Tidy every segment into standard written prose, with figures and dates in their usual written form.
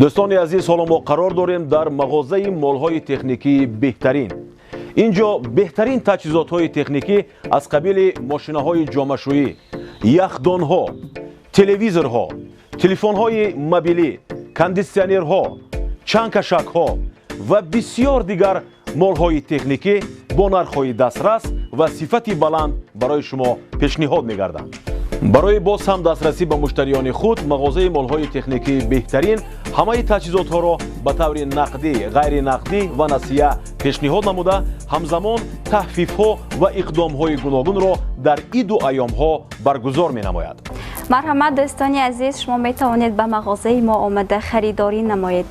Дӯстони азиз, ҳоло мо қарор дорем дар мағозаи молҳои техникии беҳтарин. Ин ҷо беҳтарин таҷҳизотҳои техникӣ аз қабили мошинаҳои ҷомашӯӣ, яхдонҳо, телевизорҳо, телефонҳои мобилӣ, кондитсионерҳо, чангкашакҳо ва бисёр дигар молҳои техникӣ бо нархҳои дастрас ва сифати баланд барои шумо пешниҳод мегарданд. Барои боз ҳам дастрасӣ ба муштариёни худ мағозаи молҳои техникии беҳтарин ҳамаи таҷҳизотҳоро ба таври нақдӣ, ғайринақдӣ ва насия пешниҳод намуда, ҳамзамон таҳфифҳо ва иқдомҳои гуногунро дар иду айёмҳо баргузор менамояд. Марҳамат, дӯстони азиз, шумо метавонед ба мағозаи мо омада харидорӣ намоед.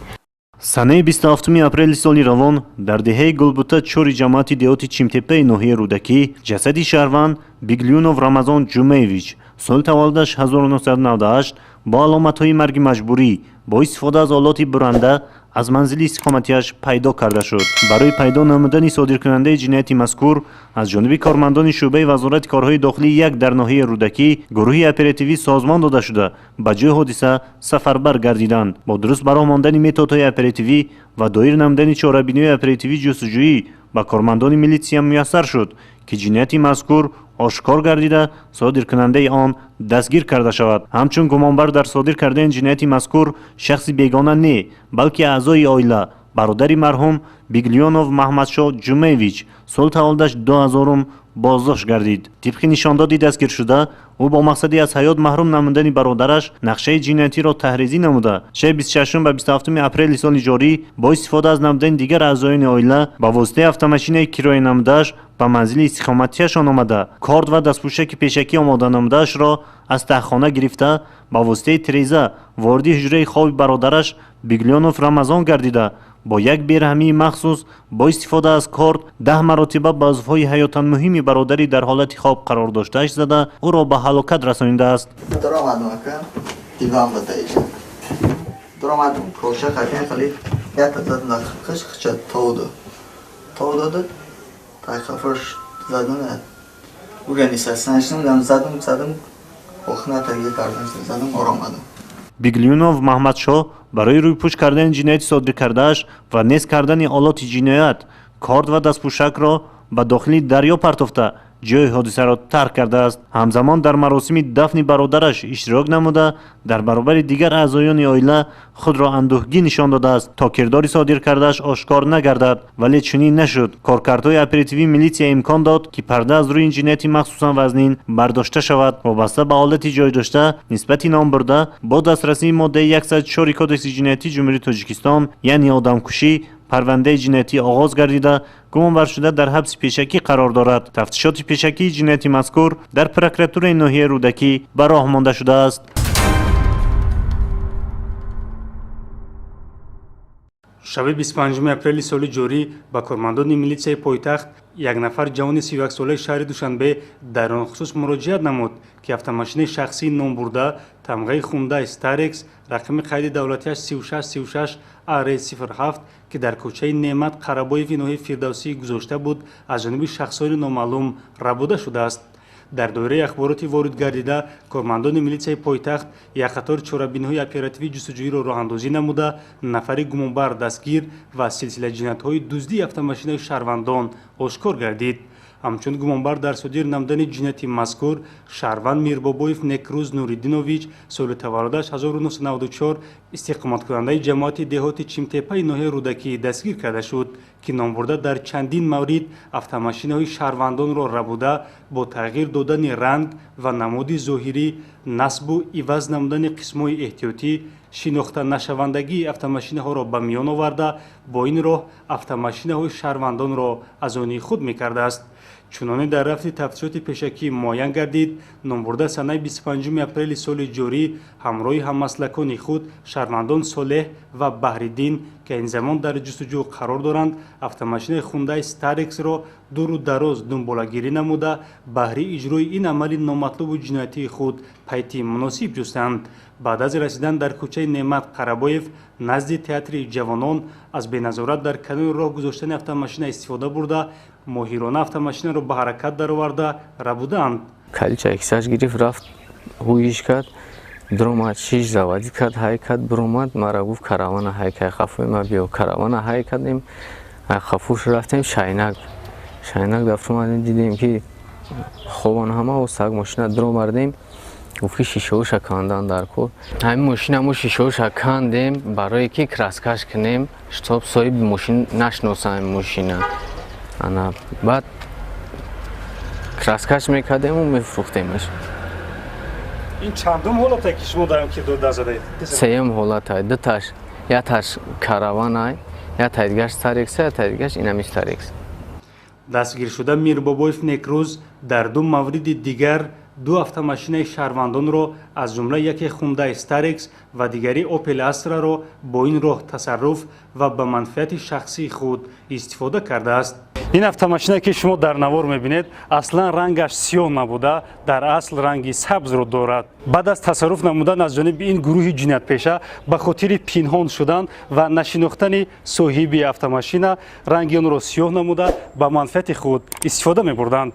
Санаи 27 апрели соли равон дар деҳаи Гулбута чори ҷамоати деҳоти Чимтепаи ноҳияи Рӯдакӣ ҷасади шаҳрванд Биглюнов Рамазон Ҷумаевич, соли таваллудаш 1998, бо аломатҳои марги маҷбурӣ бо истифода аз олоти буранда аз манзили истиқоматиаш пайдо карда шуд. Барои пайдо намудани содиркунандаи ҷинояти мазкур аз ҷониби кормандони шӯъбаи Вазорати корҳои дохилӣ як дар ноҳияи Рӯдакӣ гурӯҳи оперативӣ созмон дода шуда, ба ҷои ҳодиса сафарбар гардиданд. Бо дуруст ба роҳ мондани методҳои оперативӣ ва доир намудани чорабиниҳои оперативӣ ҷустуҷӯӣ ба кормандони милитсия муяссар шуд, ки ҷинояти мазкур ошкор гардида, содиркунандаи он дастгир карда шавад. Ҳамчун гумонбар дар содир кардани ҷинояти мазкур шахси бегона не, балки аъзои оила, бародари марҳум Биглёнов Маҳмадшоҳ Ҷумаевич, соли таваллудаш 2000, боздошт гардид. Тибқи нишондоди дастгиршуда, ӯ бо мақсади аз ҳаёт маҳрум намудани бародараш нақшаи ҷиноятиро таҳризӣ намуда, шаби 26 ба 27 апрели соли ҷорӣ бо истифода аз намудани дигар аъзоёни оила ба воситаи автомашинаи кироя намудааш ба манзили истиқоматиашон омада, корд ва дастпӯшаки пешакӣ омода намудаашро аз таҳхона гирифта, ба воситаи тиреза вориди ҳуҷраи хоби бародараш Биглёнов Рамазон гардида, бо як бераҳмии махсус бо истифода аз корд 10 маротиба ба узвҳои ҳаётан муҳими бародари дар ҳолати хоб қарор доштааш зада, ӯро ба ҳалокат расонидааст. Даромадам, ака, диван бада иҷа. Даромадам, коша қакан хали ята задам, хиш хича тов тов дода, тайқафаш задам, уже нисаснашдам, задам, задам, охна таги кардам, задам, оромадам. Биглюнов Маҳмадшоҳ барои рӯйпӯш кардани ҷинояти содир кардааш ва нест кардани олоти ҷиноят корд ва дастпӯшакро ба дохили дарё партофта, ҷои ҳодисаро тарк кардааст. Ҳамзамон дар маросими дафни бародараш иштирок намуда, дар баробари дигар аъзоёни оила худро андӯҳгин нишон додааст, то кирдори содир кардааш ошкор нагардад, вале чунин нашуд. Коркардҳои оперативии милитсия имкон дод, ки парда аз рӯи ҷинояти махсусан вазнин бардошта шавад. Вобаста ба ҳолати ҷой дошта нисбати номбурда бо дастрасии моддаи 104 Кодекси ҷиноятии Ҷумҳурии Тоҷикистон, яъне одамкушӣ, парвандаи ҷиноятӣ оғоз гардида, гумонбаршуда дар ҳабси пешакӣ қарор дорад. Тафтишоти пешакии ҷинояти мазкур дар прокуратураи ноҳияи Рӯдакӣ ба роҳ монда шудааст. Шаби 25 апрели соли ҷорӣ ба кормандони милитсияи пойтахт як нафар ҷавони 31-солаи шаҳри Душанбе дар он хусус муроҷиат намуд, ки автомошинаи шахсии номбурда тамғаи Хундай Старекс, рақами қайди давлатиаш 3636 ар 07, ки дар кӯчаи Неъмат Қарабоеви ноҳияи Фирдавсӣ гузошта буд, аз ҷониби шахсони номаълум рабуда шудааст. Дар доираи ахбороти ворид гардида кормандони милитсияи пойтахт як қатор чорабиниҳои оперативӣ ҷустуҷӯиро роҳандозӣ намуда, нафари гумонбар дастгир ва силсила ҷиноятҳои дуздии автомошинаи шаҳрвандон ошкор гардид. Ҳамчун гумонбар дар содир намудани ҷинояти мазкур шаҳрванд Мирбобоев Некрӯз Нуриддинович, соли таваллудаш 1994, истиқоматкунандаи ҷамоати деҳоти Чимтепаи ноҳияи Рӯдакӣ дастгир карда шуд, ки номбурда дар чандин маврид автомошинаҳои шаҳрвандонро рабуда, бо тағйир додани ранг ва намуди зоҳирӣ, насбу иваз намудани қисмҳои эҳтиётӣ, шинохта нашавандагии автомошинаҳоро ба миён оварда, бо ин роҳ автомошинаҳои шаҳрвандонро аз они худ мекардааст. Чуноне дар рафти тафтишоти пешакӣ муайян гардид, номбурда санаи 25 апрели соли ҷорӣ ҳамроҳи ҳаммаслакони худ шаҳрвандон Солеҳ ва Баҳриддин, ки ин замон дар ҷустуҷӯ қарор доранд, автомошинаи Хундай Старексро дуру дароз дунболагирӣ намуда, баҳри иҷрои ин амали номатлубу ҷиноятии худ пайти муносиб ҷустанд. Баъд аз расидан дар кӯчаи Неъмат Қарабоев назди Театри ҷавонон аз беназорат дар канори роҳ гузоштани автомошина истифода бурда, моҳирона автомошинаро ба ҳаракат дароварда, рабудаанд. Калича кисаш гирифт, рафт, ҳуиш кард, Дуромад, шиш заводить кард, ҳай кард, биромад, мара гуфт: «Каравана ҳай кай, хафои ма биё». Каравана ҳай кардем, хафуш рафтем. Шайнак, шайнак дафтомадем, дидем, ки хобан ҳама. Саг мошина дуромардем, гуфт, ки шишаоша кандан дар кор. Ҳамин мошина мо шишаоша кандем, барое ки краскаш кунем, чтоб соҳиби мошин нашиноса ҳамин мошина. Ана баъд краскаш мекардему мефурӯхтемаш. Ин чандум ҳолате, ки шумо дар кирдор даст задаед? Сеюм ҳолатай. Дуташ, яташ караванай, ятай дигаш Старекса, ятай дигаш инами Старекс. Дастгиршуда Мирбобоев Некрӯз дар ду мавриди дигар ду автомошинаи шаҳрвандонро, аз ҷумла яке Хундай Старекс ва дигари Опел Астраро бо ин роҳ тасарруф ва ба манфиати шахсии худ истифода кардааст. Ин автомошинае, ки шумо дар навор мебинед, аслан рангаш сиёҳ набуда, дар асл ранги сабзро дорад. Баъд аз тасарруф намудан аз ҷониби ин гурӯҳи ҷиноятпеша, ба хотири пинҳон шудан ва нашинохтани соҳиби автомошина, ранги онро сиёҳ намуда, ба манфиати худ истифода мебурданд.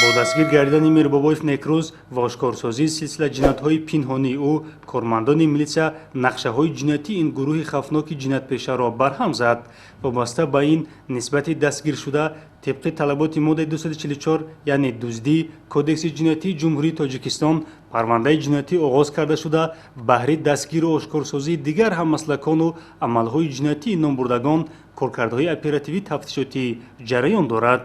Бо дастгир гардидани Мирбобоев Некрӯз ва ошкорсозии силсила ҷиноятҳои пинҳонии ӯ, кормандони милитсия нақшаҳои ҷиноятии ин гурӯҳи хавфноки ҷиноятпешаро барҳам зад. Вобаста ба ин, нисбати дастгиршуда тибқи талаботи моддаи 244, яъне дуздӣ, Кодекси ҷиноятии Ҷумҳурии Тоҷикистон парвандаи ҷиноятӣ оғоз карда шуда, баҳри дастгиру ошкорсозии дигар ҳаммаслакону амалҳои ҷиноятии номбурдагон коркардҳои оперативӣ тафтишотӣ ҷараён дорад.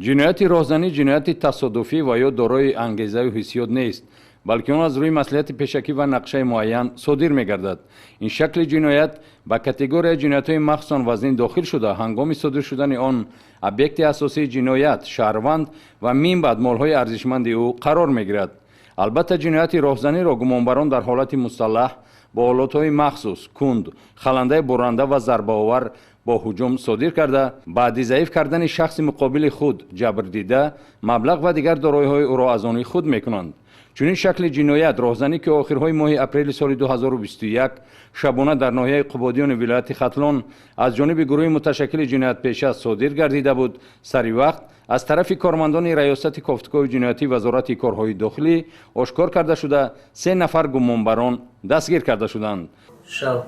Ҷинояти роҳзанӣ ҷинояти тасодуфӣ ва ё дорои ангезаю ҳиссиёт нест, балки он аз рӯи маслиҳати пешакӣ ва нақшаи муайян содир мегардад. Ин шакли ҷиноят ба категорияи ҷиноятҳои махсусан вазнин дохил шуда, ҳангоми содир шудани он объекти асосии ҷиноят шаҳрванд ва мин баъд молҳои арзишманди ӯ қарор мегирад. Албатта, ҷинояти роҳзаниро гумонбарон дар ҳолати мусаллаҳ бо олотҳои махсус, кунд, халандаи бурранда ва зарбаовар бо ҳуҷум содир карда, баъди заиф кардани шахси муқобили худ ҷабрдида, маблағ ва дигар дороиҳои ӯро аз они худ мекунанд. Чунин шакли ҷиноят роҳзанӣ, ки охирҳои моҳи апрели соли 2021 шабона дар ноҳияи Қубодиёни вилояти Хатлон аз ҷониби гурӯҳи муташаккили ҷиноятпеша содир гардида буд, сари вақт аз тарафи кормандони Раёсати кофтукови ҷиноятии Вазорати корҳои дохилӣ ошкор карда шуда, се нафар гумонбарон дастгир карда шуданд. Шаб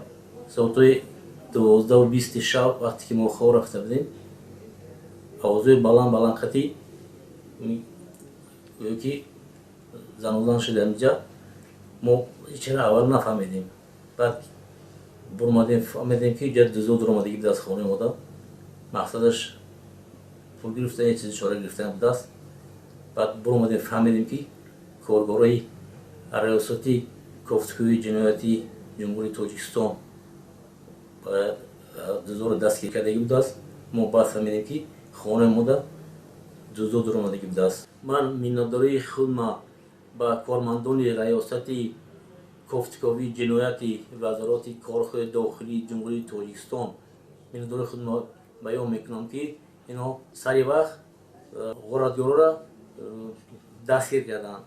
соатҳои 12:20 шаб, вақте ки мо хоб рафта будем, овозҳои баланд баланд қатӣ, гӯё ки занозан шуда инҷа. Мо чера аввал нафаҳмидем, баъд бурмадем, фаҳмидем, ки иҷа дузо дуромадагӣ буд аз хонаи мода. Мақсадаш пул гирифтан, я чизи чора гирифтан будааст. Баъд буромадем, фаҳмидем, ки коргорои Раёсати кофтукӯи ҷиноятии Ҷумҳурии Тоҷикистон дузоро дастгир кардагӣ будааст. Мо баъд фаҳмидем, ки хонаи мода дузо дуромадагӣ будааст. Ман миннатдории худма ба кормандони Раёсати кофтуковии ҷинояти Вазорати корҳои дохилии Ҷумҳурии Тоҷикистон миннатдории худма баён мекунам, ки инҳо сари вақт ғоратгорора дастгир карданд.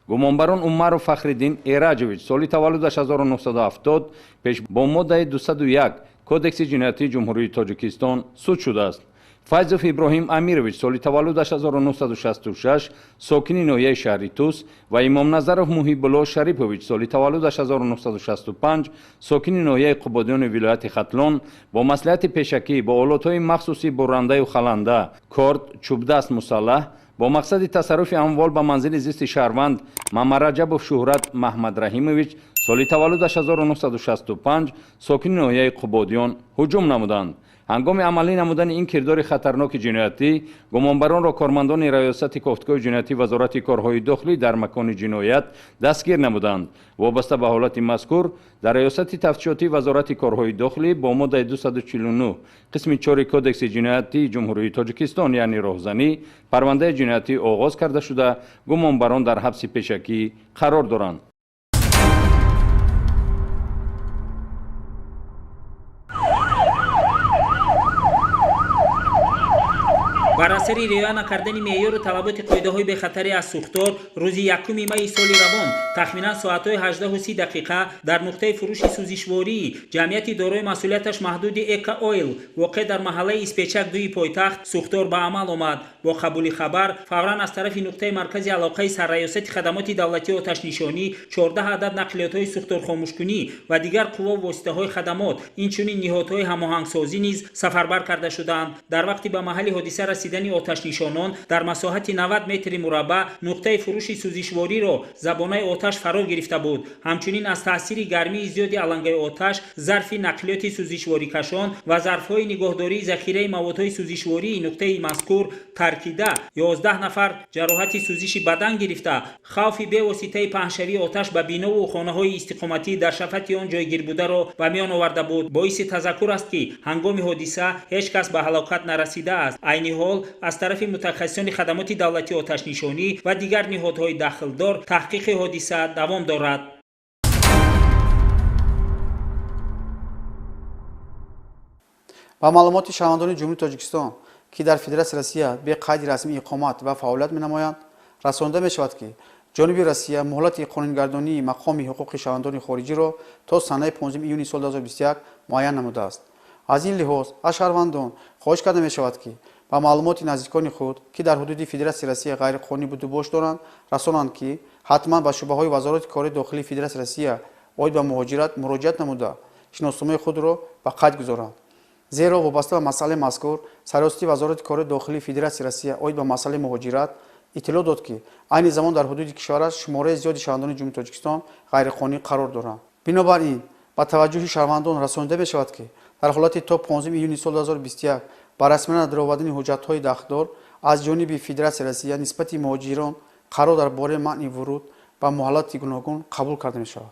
Гумонбарон Умаров Фахриддин Эраҷович, соли таваллудаш 1970, пеш бо моддаи 201 Кодекси ҷиноятии Ҷумҳурии Тоҷикистон суд шудааст. Файзов Иброҳим Амирович, соли таваллудаш 1966, сокини ноҳияи шаҳри Тус, ва Имомназаров Муҳибулло Шарипович, соли таваллудаш 1965, сокини ноҳияи Қубодиёни вилояти Хатлон, бо маслиҳати пешакӣ бо олотҳои махсуси буррандаю халанда, корд, чӯбдаст мусаллаҳ бо мақсади тасарруфи амвол ба манзили зисти шаҳрванд Мамараҷабов Шуҳрат Маҳмадраҳимович, соли таваллудаш 1965, сокини ноҳияи Қубодиён, ҳуҷум намуданд. Ҳангоми амалӣ намудани ин кирдори хатарноки ҷиноятӣ гумонбаронро кормандони Раёсати кофтукови ҷиноятии Вазорати корҳои дохилӣ дар макони ҷиноят дастгир намуданд. Вобаста ба ҳолати мазкур дар Раёсати тафтишотии Вазорати корҳои дохилӣ бо моддаи 249 қисми 4 Кодекси ҷиноятии Ҷумҳурии Тоҷикистон, яъне роҳзанӣ, парвандаи ҷиноятӣ оғоз карда шуда, гумонбарон дар ҳабси пешакӣ қарор доранд. Бар асари риоя накардани меъёру талаботи қоидаҳои бехатарӣ аз сӯхтор, рӯзи 1 майи соли равон тахминан соатҳои 18:30 дар нуқтаи фурӯши сӯзишвории ҷамъияти дорои масъулияташ маҳдуди Эка Ойл воқеъ дар маҳаллаи Испечак 2 пойтахт сӯхтор ба амал омад. Бо қабули хабар фавран аз тарафи нуқтаи маркази алоқаи сарраёсати хадамоти давлатии оташнишонӣ 14 адад нақлиётҳои сӯхторхомӯшкунӣ ва дигар қувваву воситаҳои хадамот, инчунин ниҳодҳои ҳамоҳангсозӣ низ сафарбар карда шуданд. Дар вақти ба маҳалли ҳодиса расидани оташнишонон дар масоҳати 90 метри мураббаъ нуқтаи фурӯши сӯзишвориро забонаи оташ фаро гирифта буд. Ҳамчунин аз таъсири гармии зиёди алангаи оташ зарфи нақлиёти сӯзишворикашон ва зарфҳои нигоҳдории захираи маводҳои сӯзишвории нуқтаи мазкур таркида 11 нафар ҷароҳати сӯзиши бадан гирифта, хавфи бевоситаи паҳншавии оташ ба бинову хонаҳои истиқоматӣ дар шафати он ҷойгир бударо ба миён оварда буд. Боиси тазаккур аст, ки ҳангоми ҳодиса ҳеҷ кас ба ҳалокат нарасидааст. Айни ҳол аз тарафи мутахассисони хадамоти давлатии оташнишонӣ ва дигар ниҳодҳои дахлдор таҳқиқи ҳодиса давом дорад. Ба маълумоти шаҳрвандони Ҷумҳурии Тоҷикистон, ки дар Федератсияи Россия бе қайди расмӣ иқомат ва фаъолият менамоянд, расонида мешавад, ки ҷониби Россия муҳлати қонунгардонии мақоми ҳуқуқи шаҳрвандони хориҷиро то санаи 15 июни соли 2021 муайян намудааст. Аз ин лиҳоз аз шаҳрвандон хоҳиш карда мешавад, ки ба маълумоти наздикони худ, ки дар ҳудуди Федератсияи Россия ғайриқонунӣ будубош доранд, расонанд, ки ҳатман ба шӯъбаҳои Вазорати корҳои дохилии Федератсияи Россия оид ба муҳоҷират муроҷиат намуда, шиносномаи худро ба қайд гузоранд. Зеро вобаста ба масъалаи мазкур Сарраёсати Вазорати корҳои дохилии Федератсияи Россия оид ба масъалаи муҳоҷират иттилоъ дод, ки айни замон дар ҳудуди кишвараш шумораи зиёди шаҳрвандони Ҷумҳурии Тоҷикистон ғайриқонунӣ қарор доранд. Бинобар ин ба таваҷҷӯҳи шаҳрвандон расонида мешавад, ки дар ҳолати то 15 июни соли 2021 ба расмият даровардани ҳуҷҷатҳои дахлдор аз ҷониби Федератсияи Россия нисбати муҳоҷирон қарор дар бораи манъи вуруд ба муҳлати гуногун қабул карда мешавад.